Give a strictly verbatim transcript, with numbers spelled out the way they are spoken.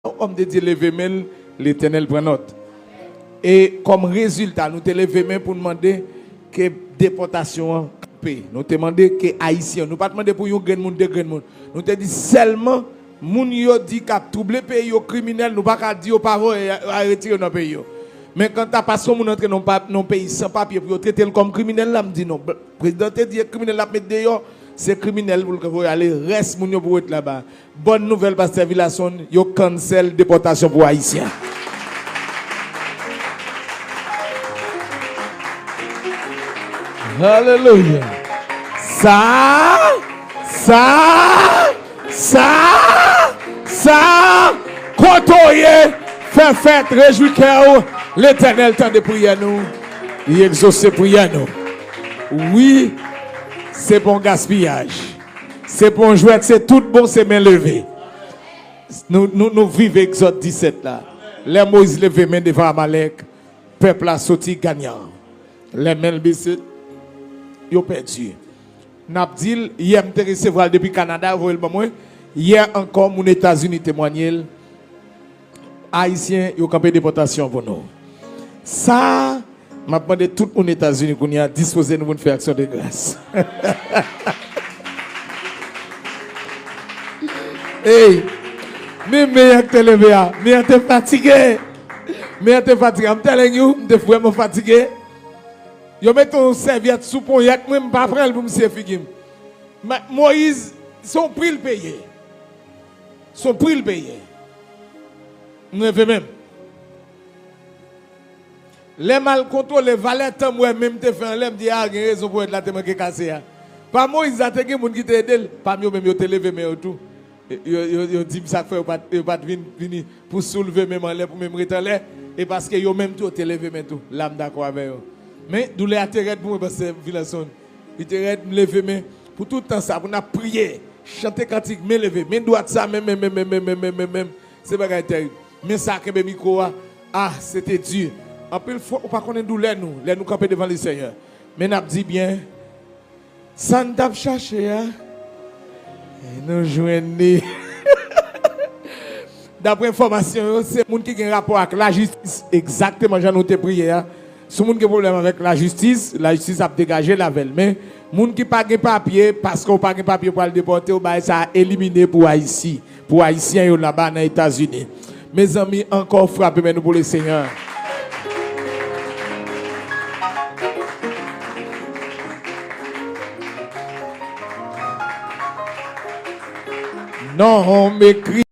Lòm de Dye leve men l, Letènèl pran nòt. E kòm rezilta, nou te leve men pou n mande ke depòtasyon an kanpe. Nou te mande ke Ayisyen, nou pa t mande pou yon grenn moun, de grenn moun. Nou te di sèlman moun yo di k ap twouble peyi yo, kriminèl, nou pa ka di yo pa voye, a, a retire yo nan peyi yo. Men kanta paske yon moun antre nan pa-, nan peyi san papye pou yo trete l kòm kriminèl la, m di non. Prezidan te di e kriminèl l ap met deyò, se kriminèl pou l voye ale, rès moun yo pou ret laba. Bòn nouvèl, Pastè Villason, yo cancel depòtasyon pou Ayisyen. Alelouya. Sa, sa, sa, sa, kote w ye, fè fèt, rejwi kè w, Letènèl tande priyè nou, li egzose priyè nou. Wi, se pa yon gaspiyaj. Se pa yon jwèt, se tout bon, se men leve. Nou, nou, nou viv Egzòd disèt la. Lè Moyiz leve men devan Amalèk, pèp la soti ganyan. Lè men l bese, yo pèdi. N ap di l, yè m te resevwa l depi Kanada, yo voye l ban mwen. Yè ankò, moun Etazini temwanye l. Ayisyen, yo kanpe depòtasyon pou nou. Sa, m ap mande tout moun Etazini kounye a, dispoze nou pou n fè aksyon de gras. Ey, men men an k te leve a, men an te fatige. Men an te fatige. I'm telling you, m te vrèman fatige. Yo mete yon sèvyèt sou ponyèt mwen, m pa pran l pou m siye figi m. Ma-, Moyiz, se yon pri l peye. Se yon pri l peye. M leve men m. Lè m al kontwole valè tan m wè men m te fè anlè, m di, "A, gen rezon ponyèt la te manke kase a." Pa Moyiz la, te gen moun ki te ede l. Pami yo menm, yo te leve men yo tou. Yo, yo, yo di m sa k fè yo pa t, yo pa t vin, vini pou soulve men m anlè, pou men m ret anlè. E paske yo menm tou, yo te leve men tou. La, m dakò avè yo. Men, doulè a te rèd pou mwen, Pastè Villason. Li te rèd, m leve men. Pou tout tan sa, pou n ap priye, chante kantik, men leve, men dwat sa, men, men, men. Se bagay tèrib. Men sa, kenbe mikwo a. Ah, se te di. Anpil fwa, ou pa konnen doulè nou, lè nou kanpe devan Lesenyè. Men n ap di byen, sa n t ap chache a, nou jwenn li. Daprè enfòmasyon yo, se moun ki gen rapò ak lajistis, egzakteman jan nou te priye a. Si moun gen pwoblèm avèk lajistis, lajistis ap degaje l avè l. Men, moun ki pa gen papye, paske w pa gen papye pou al depòte w, bagay sa a elimine pou Ayiti, pou Ayisyen yo laba nan Etazini. Mezanmi, ankò frape men nou pou Lesenyè. Non, m ekri